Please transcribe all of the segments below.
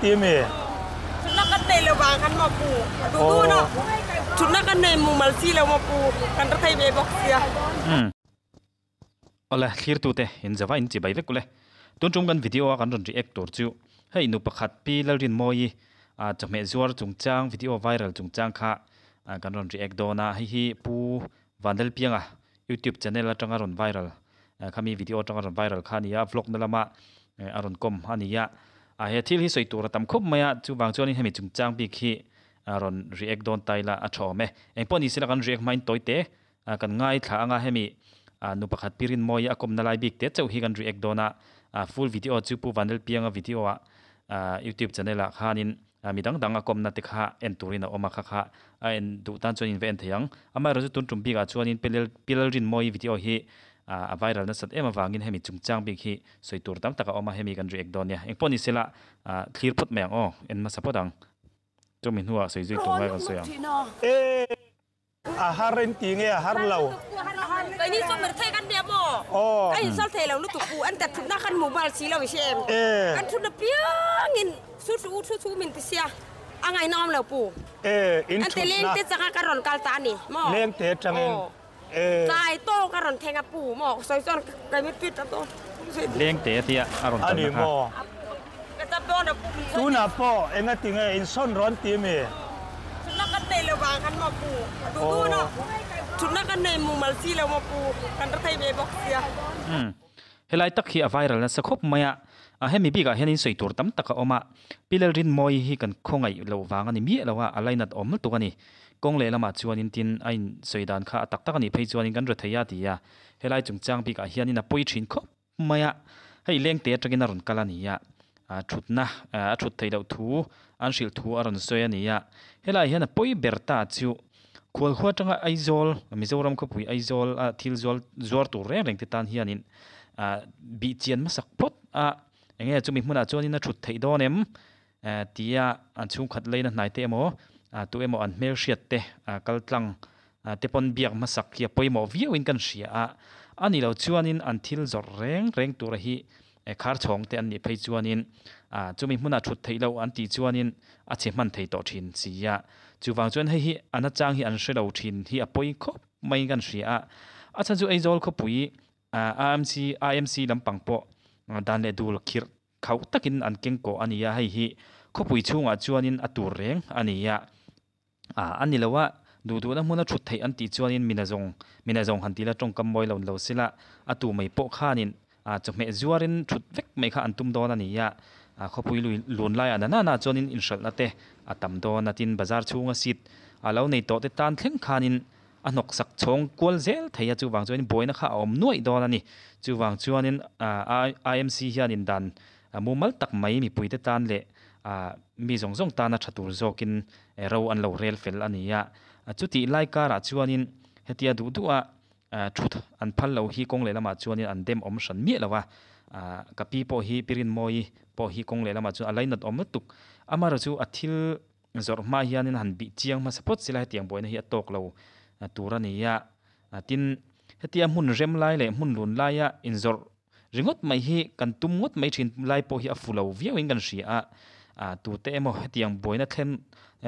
Ti mi? Thutna kan nei lo vang khan maw pu? A duh duh no. Thutna kan nei mumal si lo maw pu? Kan ra thei ve bawk sia. Umm. Awle, thlirtute in zava in chibai vek ule. Tun tum kan video a kan rawn react tur chu hei nu pakhat Pi Lalrinmawii a chawhmeh zuar chungchang video viral chungchang kha kan rawn react dawn a. Hei hi Pu Vanlalpianga YouTube channel atanga rawn viral khami video atanga rawn viral kha a ni a, vlog na lama a rawn kawm a ni a. He thil hi sawi tur a tam khawp mai a, chuvang chuanin hemi chungchang bik hi rawn react dawn ta ila a tha awm e. Engpawh ni sela kan react hmain tawi te kan ngaithla anga hemi nu pakhat pi Rinmawii a kawmna lai bik te chauh hi kan react dawn a, full video chu Pu Vanlalpianga video ah YouTube channel ah khanin Mi dang dang a kawmna te kha en turin a awm a, kha kha a en duh tan chuan in va en thei ang. Amaherawhchu tun tum bikah chuanin Pilal Rinmawii video hi a viral nasat em avangin hemi chungchang bik hi sawi tur tam tak a awm a, hemi kan react dawn nia. Engpawh ni sela thlir phawt mai ang aw, en hmasa phawt ang. Chumi hnuah sawi zui tur lai kan sawi ang. A har in ti nge a har lo. Keini chu mir thei kan nia maw? Ka insal thei lo lutuk u an tat thutna kan mobile si lo i hre em? Kan thutna piang in su su u thu thu min ti sia a ngaihna awm lo pu. An te leng te changa ka rawn kal ta a ni maw? Leng te atangin. Tlai tawk a rawn thleng a pu maw? Sawi chuan ka mit pit a to. Leng te a tia a rawn kalna kha. Ka tap dawn a pu. Tunah pawh enga ti nge in sawn rawn ti mi? Thutna kan nei lo vang khan maw pu? A duh duh no. Thutna kan nei mumal si lo maw pu? Kan ra thei ve bawk sia. Umm. Helai tak hi a viral nasa khawp mai a. Hemi bikah hian in sawi tur tam tak a awm a. Pi Lalrinmawii hi kan khawngaih loh vang a ni miah lo a, a lainat awm lutuk a ni. Kawng lehlamah chuanin tin a in sawi dan kha a tak tak a nih phei chuanin kan rethei a ti a. Helai chungchang bikah hianin a pawi thin khawp mai a, hei lengte atangin a rawn kal a ni a, thutna a thut theih loh thu an hrilh thu a rawn sawi a ni a. Helai hian a pawi ber ta chu Khualkhua atanga Aizawl, Mizoram khawpui Aizawl a thil zual zuar tur reng reng te tan hianin bih chian hmasak phawt a, enge chumi hmunah chuanin a thut theih dawn em tia an chhungkhat leina hnai te emaw tu emaw an hmelhriat te kal tlang te pawn biak hmasak hi a pawimawh viauin kan hria a, a ni lo chuanin an thil zawrh reng reng tura hi khar chhawng te an nih phei chuanin chumi hmuna thut theih loh an tih chuanin a chhe hman thei tawh thin si a, chuvang chuan hei hi a nachang hi an hre lo thin hi a pawi khawp maiin kan hria a, a chhan chu Aizawl khawpui AMC IMC lampang pawh dan leh dul khirh Khauh takin an keng kawh a ni a, hei hi khawpui chhungah chuanin a tur reng a ni a. A ni lo a, duh duhna hmuna thut theih an tih chuanin mina zawng, mina zawng han tila tawngkam mawi lo lo sila, a tu mai pawh khanin chawhmeh zuarin thut vek mai kha an tum dawn a ni a. Khawpui lui lun laiah na nana chuanin inhralhna te a tam dawn a, tin bazar chhunga seat a lo nei tawh te tan thleng khanin A hnawk sak chhawng kual zel thei a, chuvang chuanin buaina kha a awm nuaih dawn a ni. Chuvang chuanin IMC hianin dan mumal tak mai mipuite tan leh mi zawng zawng tana tha tur zawkin ro an lo rel fel a ni a. Chutih lai karah chuanin hetia duh duha thut an phal lo hi kawng lehlamah chuanin an dem awm hran miah lo a. Ka pi pawh hi Pi Rinmawii pawh hi kawng lehlamah chuan a lainat awm lutuk. Amaherawhchu chu a thil Zawrh hma hianin han bih chiang hmasa phawt sila hetiang buaina hi a tawk lo tur a ni a. Tin, hetia hmun rem lai leh hmun lun laia inzawrh ringawt mai hi kan tum ngawt mai thin lai pawh hi a fu lo viauin kan hria a. Tute emaw hetiang buaina thlen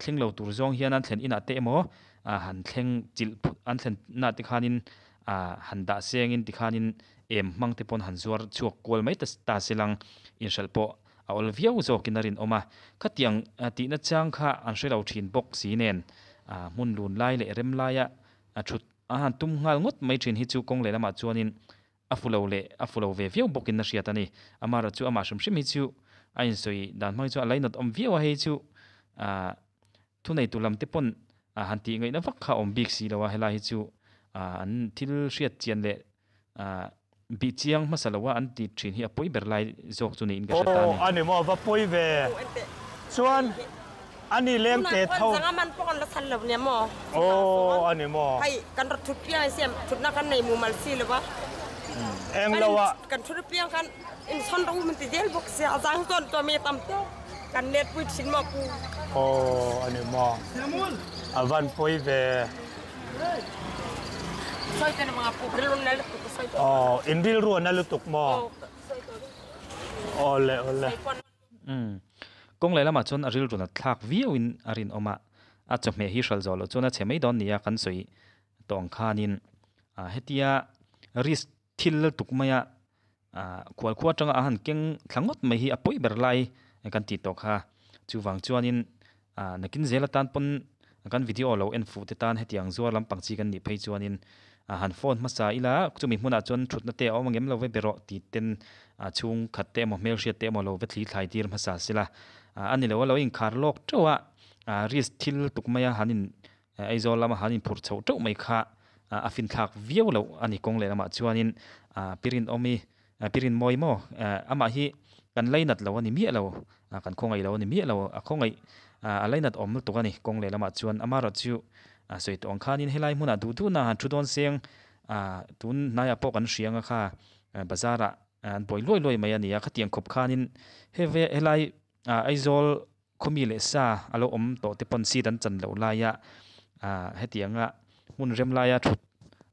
thleng lo tur zawng hian an thlen inah te emaw han thleng chilh phut an thlen na te khanin han dah sengin tikhanin em hmang te pawn han zuar chhuak kual mai ta silang inhralh pawh A awl viau zawkin a rinawm a, khatiang tihna chang kha an hre lo thin bawk si nen hmun lun lai leh rem laia thut a han tum nghal ngawt mai thin hi chu kawng lehlamah chuanin a fu lo leh a fu lo ve viau bawkin a hriat a ni. Amaherawhchu chu amah hrim hrim hi chu a insawi dan hmang hi chu a lainawt awm viau a, hei chu thuneitu lam te pawn han tih ngaihna vak kha a awm bik si lo a, helai hi chu an thil hriat chian leh Bih chiang hmasa lo a an ti thin hi a pawi ber lai zawk chu niin ka hre ta a Aw ni. a ni maw va pawi ve. Chuan a ni leng te tho. Aw a ni maw. Eng lo ah. Aw a ni maw. A van pawi ve. Aw, in rilru a na lutuk maw? Awle awle. Umm. Kawng lehlamah chuan a rilru nat thlak viauin a rinawm a, a chawhmeh hi hral zawh loh chuan a chhe mai dawn nia kan sawi tawh ang khanin hetia risk thil lutuk maia khual khua atanga a han keng thla ngawt mai hi a pawi ber lai kan tih tawh kha. Chuvang chuanin nakin zel atan pawn kan video lo en fuh te tan hetiang zuar lampang chi kan nih phei chuanin han phone hmasa ila chumi hmunah chuan thutna te a awm angem lo ve be rawh tih ten chhungkhat te emaw hmelhriat te emaw lo va thli thlai tir hmasa sela a ni lo a lo inkhar lawk teuh a risk thil lutuk maia han in Aizawl lama han inphurh chhoh teuh mai kha a finthlak viau loh a ni kawng lehlamah chuanin Pirin awmi Pirin mawi maw amah hi kan lainat lo a ni miah lo kan khawngaih lo a ni miah lo a khawngaih a lainat awm lutuk a ni kawng lehlamah chuan amaherawh chu sawi tawh ang khanin helai hmunah duh duhna han thu dawn seng tun hnaiah pawh kan hria anga kha bazar ah an buai luai luai mai a ni a khatiang khawp khanin helai Aizawl Khawmi leh sa a lo awm tawh te pawn seat an chan loh laia ah hetianga hmun rem laia thut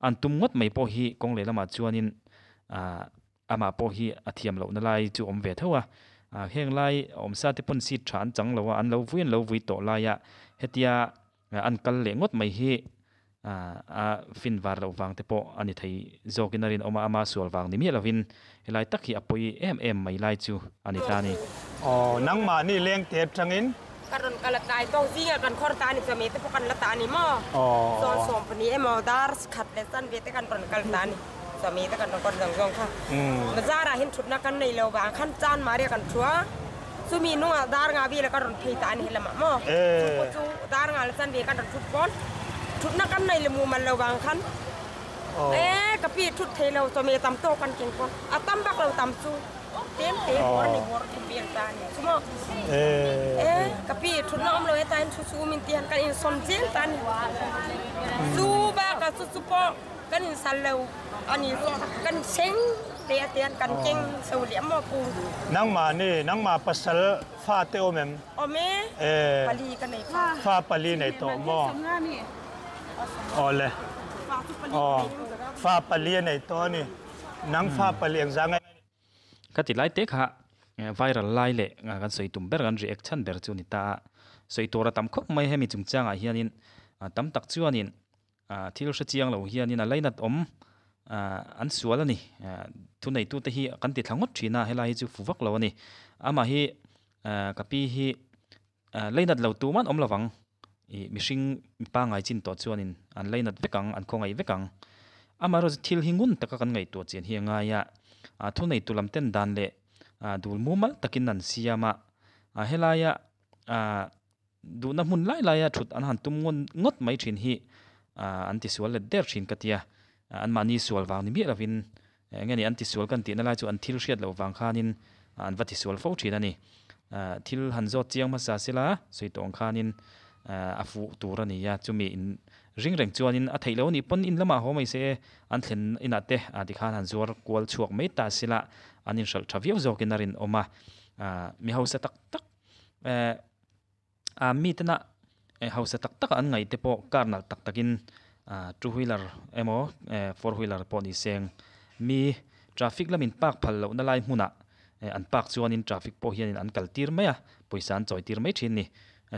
an tum ngawt mai pawh hi kawng lehlamah chuanin ah amah pawh hi a thiam lohna lai chu awm ve tho a, ah heng lai awm sa te pawn seat tha an chang lo a an lo vui an lo vui tawh laia hetia An kal leh ngawt mai hi a fin var loh vang te pawh a ni thei zawkin a rinawm a, ama sual vang ni miah lovin helai tak hi a pawi em em mai lai chu a ni ta a ni. Aw, nangmahni lengte atangin. Ka rawn kal a tlai tawk zinga kan khawr ta a ni chawhmeh te pawh kan la ta a ni maw? Sawn 12 emaw dar khat leh chanve te kan rawn kal ta a ni chawhmeh te kan rawn kawr zawng zawng kha. Bazar ah hian thutna kan nei lo vang khan chan maria kan thu a. Chumi nungah dar nga vela kan rawn phei ta a ni helamah maw? Chu pawh chu dar nga la chanve kan rawn thut pawn thutna kan nei le mumal lo vang khan e ka pi thut thei lo chawhmeh tam tawk kan keng pawn a tam vak lo tam chu tlem te bawr a ni bawr thum vel ta a ni chu maw? E ka pi thutna awm lo heta hian thu chu min ti han kan insawm zel ta a ni chu bakah chu chu pawh Kan in sal lo a ni kan seng te a tian kan keng so liam maw pu. Nangmah nih nangmah pasal fate um em? Om e. Pali ka nei fa. Fa pali nei tawh maw? Awle. Aw fa pali a nei tawh a ni. Nang fa pali engzah nge? Ka ti lai te kha viral lai leh kan sawi tum ber kan react chhan ber chu a ni ta a. Sawi tur a tam khawp mai hemi chungchangah hianin tam tak chuanin Thil hre chiang lo hianin a lainat awm an sual a ni. Thuneitute hi kan ti thla ngawt thin a, helai hi chu fu vak lo a ni. Amah hi ka pi hi lainat lo tu man awm lo vang. Ih mihring pangngai chin tawh chuanin an lainat vek ang, an khawngaih vek ang. Amaherawhchu thil hi ngun taka kan ngaihtuah chian hi a ngai a, thuneitu lam ten dan leh dul mumal takin an siam a, helaia Duhna hmun lai laia thut an han tum ngawn ngawt mai thin hi an tisual let der thin ka tia. Anmahni sual vang ni miah lovin eng nge ni an tisual kan tihna lai chu an thil hriat loh vang khanin an va tisual fo thin a ni. Thil han zawt chiang hmasa sela sawi tawh ang khanin a fuh tur a ni a, chumi in ring reng chuanin a theih loh a nih pawn in lamah haw mai se an thlen inah te tikhan han zuar kual chhuak mai ta sela an inhralh tha viau zawkin a rinawm a. Mi hausa tak tak A mitena hausa tak tak an ngaih te pawh car nalh tak takin two wheeler emaw four wheeler pawh ni seng mi traffic lamin park phal lohna lai hmunah an park chuanin traffic pawh hianin an kal tir mai a pawisa an chawi tir mai thin a ni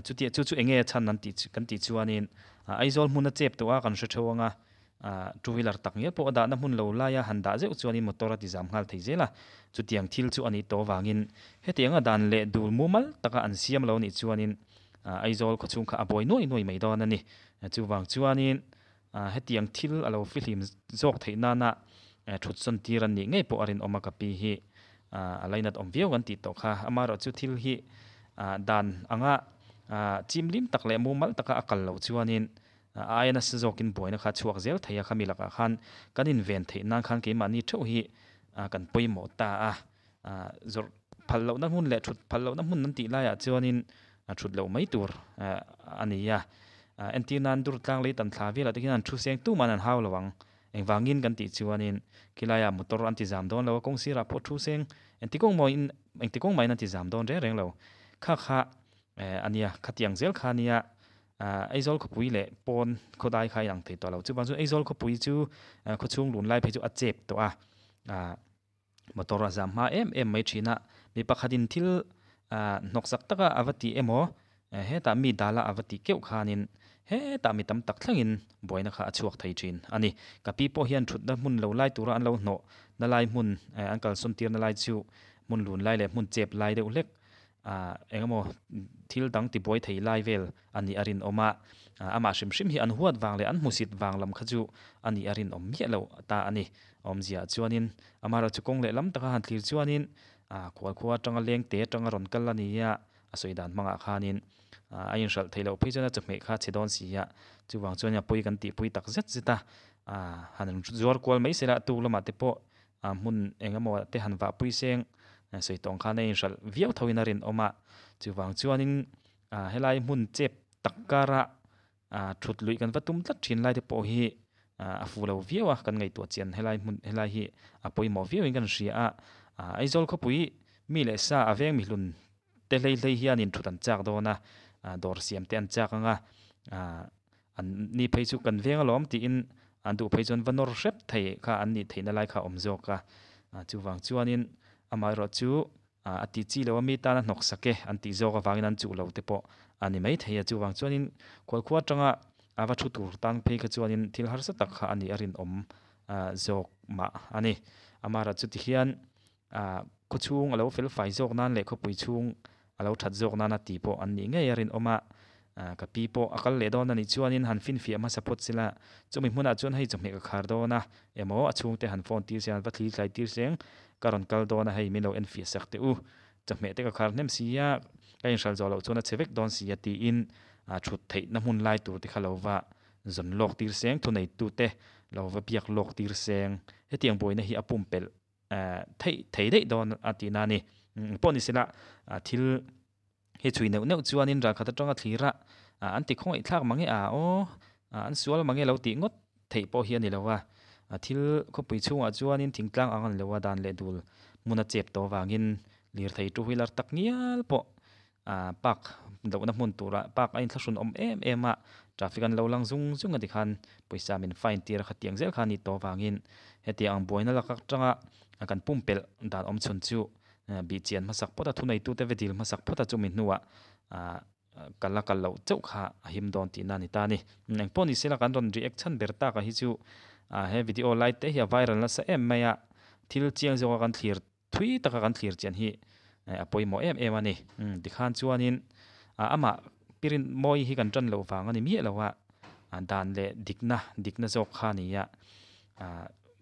chutia chu chu enge chhan an tih kan tih chuanin Aizawl hmuna chep tawh a kan hre theuh ang a. Two wheeler tak ngial pawh a dahna hmun lo laia han dah zeuh chuanin motor a ti zam nghal thei zel a, chutiang thil chu a nih tawh avangin hetianga dan leh dul mumal taka an siam lo nih chuanin Aizawl khawchhung kha a buai nuai nuai mai dawn a ni. Chuvang chuanin hetiang thil a lo fihlim zawk theih nana thut sawn tir an nih ngei pawh a rinawm a ka pi hi a lainat awm viau kan tih tawh kha. Amaherawh chu thil hi dan anga chimlim tak leh mumal taka a kal loh chuanin A aia nasa zawkin buaina kha chhuak zel thei a, khami lakah khan kan inven theih nan khan keimahni theuh hi kan pawimawh ta a. Zawrh phal lohna hmun leh thut phal lohna hmun an tih laiah chuanin thut loh mai tur a ni a. Entir nan dur tlang lei tan thla velah te khian an thu seng tuman an hau lo ang. Engvangin kan tih chuanin khilaiah motor an ti zam dawn lo a, kawng sirah pawh thu seng engti kawng mawiin engti kawng mahin an ti zam dawn reng reng lo. Kha kha a nia, khatiang zel kha a nia. Aizawl khawpui leh pawn khawdai kha a inang thei tawh lo. Chuvang chuan Aizawl khawpui chu khawchhung lun lai phei chu a chep tawh a, motor a zam hma em em mai thin a. Mi pakhatin thil Hnawksak taka a va ti emaw, hetah mi dala a va tih keuh khanin hetah mi tam tak thlengin buaina kha a chhuak thei thin a ni. Ka pi pawh hian thutna hmun lo lai tura an lo hnawh na lai hmun, an kalsawn tirna lai chu hmun lun lai leh hmun chep lai deuh hlek engemaw thil dang tibuai thei lai vel a nih a rinawm a, amah hrim hrim hi an huat vang leh an hmusit vang lam kha chu a nih a rinawm miah lo ta a ni. Awmzia chuanin amaherawhchu chu kawng leh lam taka han thlir chuanin khual khua atanga leng te atanga rawn kal a ni a, a sawi dan hmangah khanin a inhralh theih loh phei chuan a chawhmeh kha a chhe dawn si a, chuvang chuan a pawi kan tihpui tak zet zet a, han zuar kual mai sela tuk lamah te pawh hmun eng emaw te han vahpui seng sawi tawng khan a inhralh viau tho in a rinawm a, chuvang chuanin helai hmun chep tak kara thut luih kan va tum tlat thin lai te pawh hi a fu lo viau a, kan ngaihtuah chian helai hmun helai hi a pawimawh viau in kan hria a, Aizawl khawpui mi leh sa a veng mihlun te hlei hlei hianin thut an chak dawn a, dawr siam te an chak ang a, an ni phei chu kan veng alawm tiin an duh phei chuan va nawr hrep thei kha an nih theihna lai kha a awm zawk a, chuvang chuanin amaherawh chu a ti chi lo a mi tana hnawk sak e an tih zawk avangin an chuh lo te pawh a ni maithei a, chuvang chuanin khualkhua atanga a va thu tur tan phei kha chuanin thil harsa tak kha a nih a rinawm zawk mah a ni. Amaherawhchu chuti hian khawchhung a lo fel fai zawk nan leh khawpui chhung a lo that zawk nana tih pawh an nih ngei a rinawm a, ka pi pawh a kal leh dawn a nih chuanin han finfiah hmasa phawt sela, chumi hmunah chuan hei chawhmeh ka khar dawn a, emaw a chhungte han phone tir seng, an va thli thlai tir seng, ka rawn kal dawn a hei min lo enfiah sak teh u, chawhmeh te ka khar hnem si a, ka inhral zawh loh chuan a che vek dawn si a tiin thut theihna hmun lai tur te kha lo va zawn lawk tir seng, thuneitute lo va biak lawk tir seng, hetiang buaina hi a pumpelh theih thei daih dawn a tihna a ni. Pawh ni sela thil hi chhui neuh neuh chuanin ralkhat atanga thlir a an ti khawngaih thlak mange a aw an sual mange lo tih ngawt theih pawh hi a ni lo a, thil khawpui chhungah chuanin thingtlang ang a ni lo a dan leh dul hmun a chep tawh avangin lirthei two wheeler tak ngial pawh park lohna hmun turah park a inthlahrun awm em em a, traffic an lo lang zung zung a tikhan pawisa min fine tir a khatiang zel kha a nih tawh avangin hetiang ang buaina lak atanga kan pumpelh dan awm chhun chu bihchian hmasak phawt a thuneitute ve dil hmasak phawt a chumi hnuah kal a kal loh chauh kha a him dawn tihna a ni ta a ni. Engpawh ni sela kan rawn react chhan ber tak a hi chu he video lai te hi a viral nasa em mai a, thil chiang zawka kan thlir Thui taka kan thlir chian hi a pawimawh em em a ni. Tikhan chuanin amah pirin mawi hi kan tan loh vang a ni miah lo a, dan leh dikna, dikna zawk kha a ni a.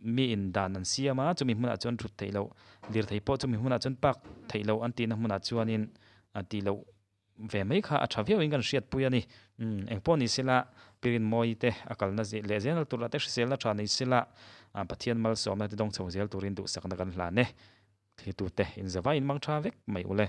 Miin dan an siam a, chumi hmunah chuan thut theih loh, lirthei pawh chumi hmunah chuan park theih loh an tihna hmunah chuanin tih loh ve mai kha a tha viau in kan hriatpui a ni. Umm engpawh ni sela Pirin Mawi te a kalna leh zel tur lah te hriselna tha nei sela Pathian malsawmna te dawng chho zel turin duhsakna kan hlan e. Thlitu te inzavaiin mang tha vek mai ule.